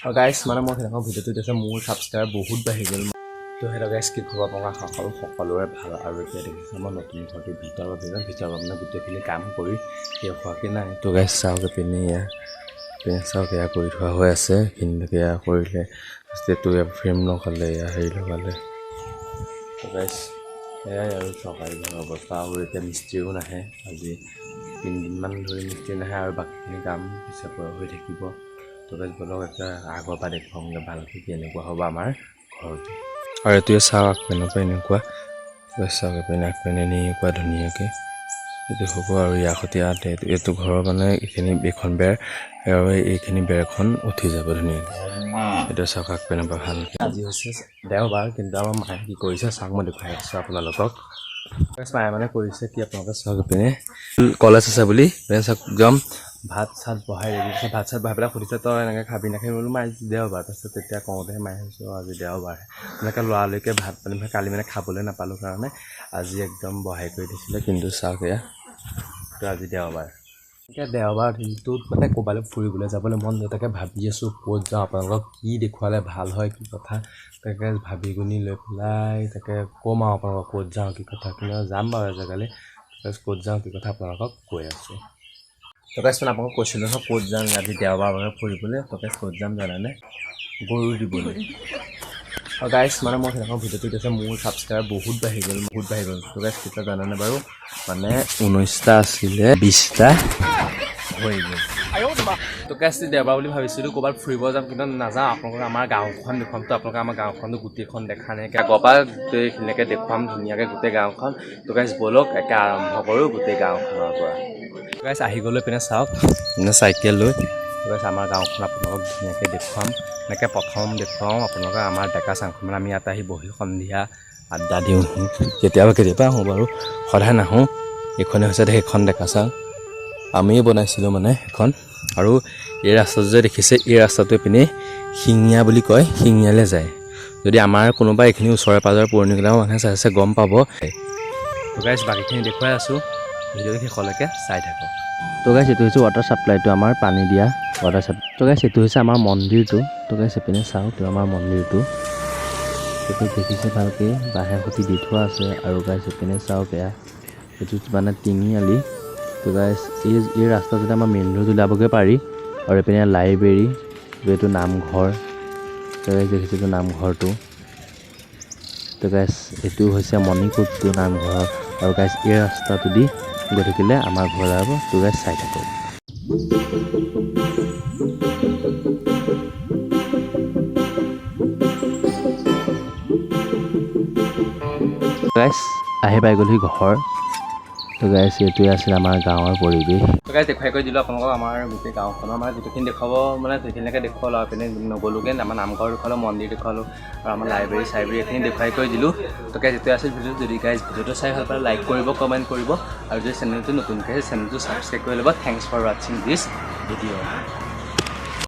আৰু গাইছ, মানে মই সেইদিনাখন ভিডিঅ'টো দিছে, মোৰ ছাবস্ক্ৰাইবাৰ বহুত বাঢ়ি গ'ল। তো হেল্ল' গাইছ, কি খবৰ আপোনালোকৰ? সকলো সকলোৰে ভাল। আৰু এতিয়া দেখিছে, মই নতুন ঘৰটোৰ ভিতৰৰ মানে গোটেইখিনি কাম কৰি শেষ হোৱাকৈ নাই। তো গাইছ, চাওক, এইপিনে এয়া পিনে চাওক, এয়া কৰি থোৱা হৈ আছে। এইখিনিলৈকে এয়া কৰিলে, তাৰপিছত এইটো এয়া ফ্ৰেম লগালে, এয়া হেৰি লগালে। তো গাইছ, এয়াই আৰু চৰকাৰী ঘৰৰ অৱস্থা। আৰু এতিয়া মিস্ত্ৰীও নাহে, আজি 3 দিনমান ধৰি মিস্ত্ৰী নাহে আৰু বাকীখিনি কাম পিছে হৈ থাকিব। তো গাইছ, ব'লক, এতিয়া আগৰ পৰা দেখুৱাওঁগৈ ভালকৈ কেনেকুৱা হ'ব আমাৰ ঘৰটো। আৰু এইটোৱে চাওক, আগপিনৰ পৰা এনেকুৱা। চাওক, এইপিনে আগপিনে এনেকুৱা ধুনীয়াকৈ এইটো হ'ব। আৰু ইয়াৰ সৈতে ইয়াত এইটো ঘৰৰ মানে এইখিনি এইখন বেৰ আৰু এইখিনি বেৰখন উঠি যাব ধুনীয়াকৈ। এইটো চাওক আগপিনৰ পৰা ভালকৈ। আজি হৈছে দেওবাৰ, কিন্তু আমাৰ মায়ে কি কৰিছে চাওক, মই দেখুৱাই আছোঁ আপোনালোকক। মায়ে মানে কৰিছে কি, আপোনালোকে চাওক, এইপিনে কলেজ আছে বুলি এইপিনে চাওক, একদম ভাত চাত বহাই ৰেডি দিছে। ভাত চাত বহাই পেলাই সুধিছে, তই এনেকৈ খাবি নাখাবি? বোলো, মা, আজি দেওবাৰ। তাৰপিছত তেতিয়া কওঁতেহে মায়ে ভাবিছোঁ, আজি দেওবাৰ। এনেকৈ লৰালৰিকৈ ভাত পানী মানে কালি মানে খাবলৈ নাপালোঁ কাৰণে আজি একদম বহাই কৰি দিছিলে। কিন্তু চাওক, এয়া তো আজি দেওবাৰ। এতিয়া দেওবাৰ দিনটোত মানে ক'ৰবালৈ ফুৰিবলৈ যাবলৈ মন যায়। তাকে ভাবি আছোঁ ক'ত যাওঁ, আপোনালোকক কি দেখুৱালে ভাল হয়, কি কথা, তাকে ভাবি গুণি লৈ পেলাই তাকে ক'ম আৰু আপোনালোকক ক'ত যাওঁ, কি কথা। কিন্তু যাম বাৰু এজেগালৈ, ক'ত যাওঁ, কি কথা আপোনালোকক কৈ আছোঁ। তো গাইছ, মানে আপোনালোকক কৈছিলোঁ নহয় ক'ত যাম আজি দেওবাৰ বাবে ফুৰিবলৈ। তো গাইছ, ক'ত যাম জানেনে? গৰু দিবলৈ। আৰু গাইছ, মানে মই সেইদিনাখন ভিডিঅ'টো দিছে, মোৰ ছাবস্ক্ৰাইবাৰ বহুত বাঢ়ি গ'ল, বহুত বাঢ়ি গ'ল। তো গাইছ, কেতিয়া জানেনে বাৰু? মানে 19টা আছিলে, 20টা হৈ গ'ল। তো গাইছ, দেওবাৰ বুলি ভাবিছিলোঁ ক'ৰবাত ফুৰিব যাম, কিন্তু নাযাওঁ। আপোনালোকক আমাৰ গাঁওখন দেখুৱাম। তো আপোনালোকে আমাৰ গাঁওখনটো গোটেইখন দেখা নাই, আগৰ পৰা গোটেইখিনিকে দেখুৱাম ধুনীয়াকৈ গোটেই গাঁওখন। তো গাইছ, ব'লক, একে আৰম্ভ কৰোঁ গোটেই গাঁওখনৰ পৰা। গাইছ, আহি গ'লো পিনে চাওক, মানে চাইকেল লৈ। গাইছ, আমাৰ গাঁওখন আপোনালোকক ধুনীয়াকৈ দেখুৱাম। এনেকৈ প্ৰথম দেখুৱাওঁ আপোনালোকক আমাৰ ডেকা চাংখন। মানে আমি ইয়াত আহি বহি সন্ধিয়া আড্ডা দিওঁহি। কেতিয়াবা কেতিয়াবা আহোঁ বাৰু, সদায় নাহোঁ। এইখনেই হৈছে সেইখন ডেকা চাং, আমিয়ে বনাইছিলোঁ মানে সেইখন। আৰু এই ৰাস্তাটো যে দেখিছে, এই ৰাস্তাটো পিনে শিঙীয়া বুলি কয়, শিঙীয়ালৈ যায়। যদি আমাৰ কোনোবা এইখিনি ওচৰে পাঁজৰে পুৰণিকলীয়া মানুহে চাই আছে, গম পাব। তো গাইছ, বাকীখিনি দেখুৱাই আছোঁ, ভিডিঅ'টো শেষলৈকে চাই থাকক। তো গাইছ, এইটো হৈছে ৱাটাৰ ছাপ্লাইটো, আমাৰ পানী দিয়া ৱাটাৰ ছাপ্লাই। তো গাইছ, এইটো হৈছে আমাৰ মন্দিৰটো। তো গাইছ, এইপিনে চাওক, এইটো আমাৰ মন্দিৰটো। সেইটো দেখিছে ভালকৈ, বাঁহে খুটি দি থোৱা আছে। আৰু গাইছ, এইপিনে চাওক, এয়া এইটো মানে তিনিআলি। তো গাইছ, এই ৰাস্তাটোতে আমাৰ মেইন ৰোড ওলাবগৈ পাৰি। আৰু এইপিনে লাইব্ৰেৰী, এইটো নামঘৰ। তো গাইছ, দেখিছে এইটো নামঘৰটো। তো গাইছ, এইটো হৈছে মণিকূটটো নামঘৰৰ। আৰু গাইছ, এই ৰাস্তাটো দি গৈ থাকিলে আমাৰ ঘৰ যাব। তো গাইছ, চাই থাকক। গাইছ, আহি পাই গ'লহি ঘৰ। তো গাইছ, এইটোৱে আছিল আমাৰ গাঁৱৰ পৰিৱেশ। তো গাইছ, দেখুৱাই কৰি দিলোঁ আপোনালোকক আমাৰ গোটেই গাঁওখনৰ, মানে গোটেইখিনি দেখুৱাব, মানে সেইখিনিলৈকে দেখুৱালোঁ আৰু পিনে নগ'লোগৈ। আমাৰ নামঘৰ দেখুৱালোঁ, মন্দিৰ দেখুৱালোঁ আৰু আমাৰ লাইব্ৰেৰী চাইব্ৰেৰী এইখিনি দেখুৱাই কৰি দিলোঁ। তো গাইছ, এইটোৱে আছিল ভিডিঅ'টো। যদি গাইছ ভিডিঅ'টো চাই ভাল পালে, লাইক কৰিব, কমেণ্ট কৰিব আৰু যদি চেনেলটো নতুনকৈ আছে, চেনেলটো ছাবস্ক্ৰাইব কৰি ল'ব। Thanks for watching this video.